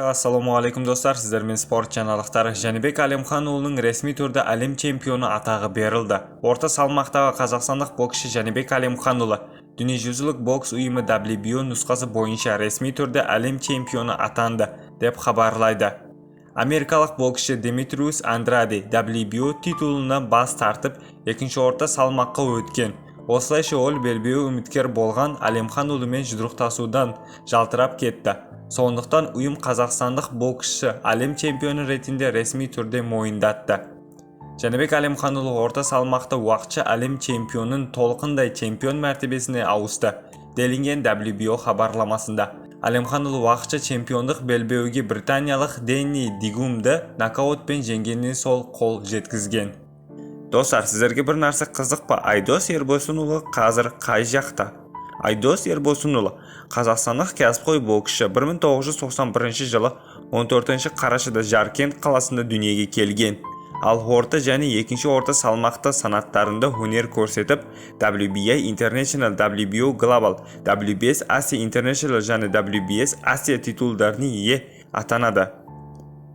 Ассалаумағалейкум, достар! Сіздермен спорт жаңалықтары. Жәнібек Әлімханұлының ресми түрде әлем чемпионы атағы берілді. Орта салмақтағы қазақстандық боксшы Жәнібек Әлімханұлы Дүниежүзілік бокс ұйымы WBO нұсқасы бойынша ресми түрде әлем чемпионы атанды, деп хабарлайды. Америкалық боксшы Деметриус Андраде WBO титулынан бас тартып, екінші орта салмаққа өткен. Осылайша, ол белбеуі үміткер болған Әлімханұлымен жұдырықтасудан жалтарып кетті. Сондықтан ұйым қазақстандық боксшы әлем чемпионы ретінде ресми түрде мойындатты. Жәнібек Әлімханұлы орта салмақта уақытша әлем чемпионын толыққанды чемпион мәртебесіне ауысты, делінген WBO хабарламасында. Әлімханұлы уақытша чемпиондық белбеуге британиялық Дэнни Дигумді нокаутпен жеңгеннен соң қол жеткізген. Достар, сіздерге бір нәрсе қызық па? Айдос Ербосынұлы қазір қай жақта? Айдос Ербосынұлы – қазақстандық кәсіпқой боксшы. 1991 жылы 14 қарашада Жаркент қаласында дүниеге келген. Ал орта және екінші орта салмақта санаттарында өнер көрсетіп, WBA International, WBO Global, WBS Asia International және WBS Asia титулдарына ие атанады.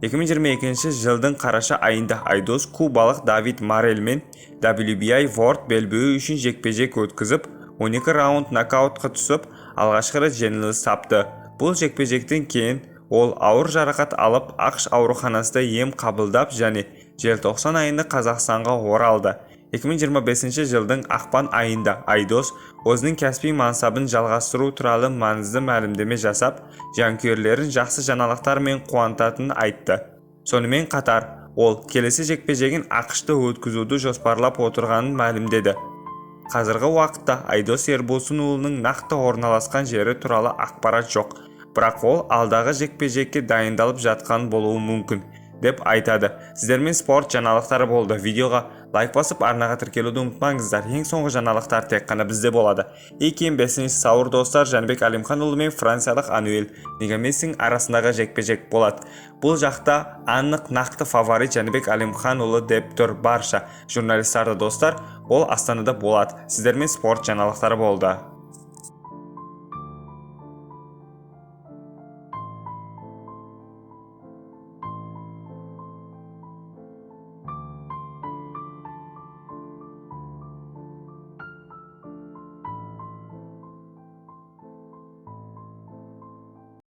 2022 жылдың қараша айында Айдос кубалық Давид Морелмен WBA World белбеуі үшін жекпе-жек өткізіп, 12 раунд нокаутқа түсіп, алғашқы рет жеңіліс тапты. Бұл жекпе-жектен кейін ол ауыр жарақат алып, АҚШ ауруханасында ем қабылдап және желтоқсан айында Қазақстанға оралды. 2025 жылдың ақпан айында Айдос өзінің кәсіби мансабын жалғастыру туралы маңызды мәлімдеме жасап, жанкүйерлерін жақсы жаңалықтармен қуантатынын айтты. Сонымен қатар, ол келесі жекпе-жегін АҚШ-та өткізуді жоспарлап отырғанын мәлімдеді. Қазіргі уақытта Айдос Ербосынұлының нақты орналасқан жері туралы ақпарат жоқ, бірақ ол алдағы жекпе-жекке дайындалып жатқан болуы мүмкін деп айтады. Сіздермен спорт жаңалықтары болды. Видеоға лайк басып, арнаға тіркелуді ұмытпаңыздар. Ең соңғы жаңалықтар тек қана бізде болады. Екен 5 сәуір, достар, Жәнібек Әлімханұлы мен франциялық Ануэль Негамесің арасындағы жекпе-жек болады. Бұл жақта анық нақты фаворит Жәнібек Әлімханұлы деп тұр барша журналисттарды, достар. Ол Астанада болады. Сіздермен спорт жаңалықтары болды.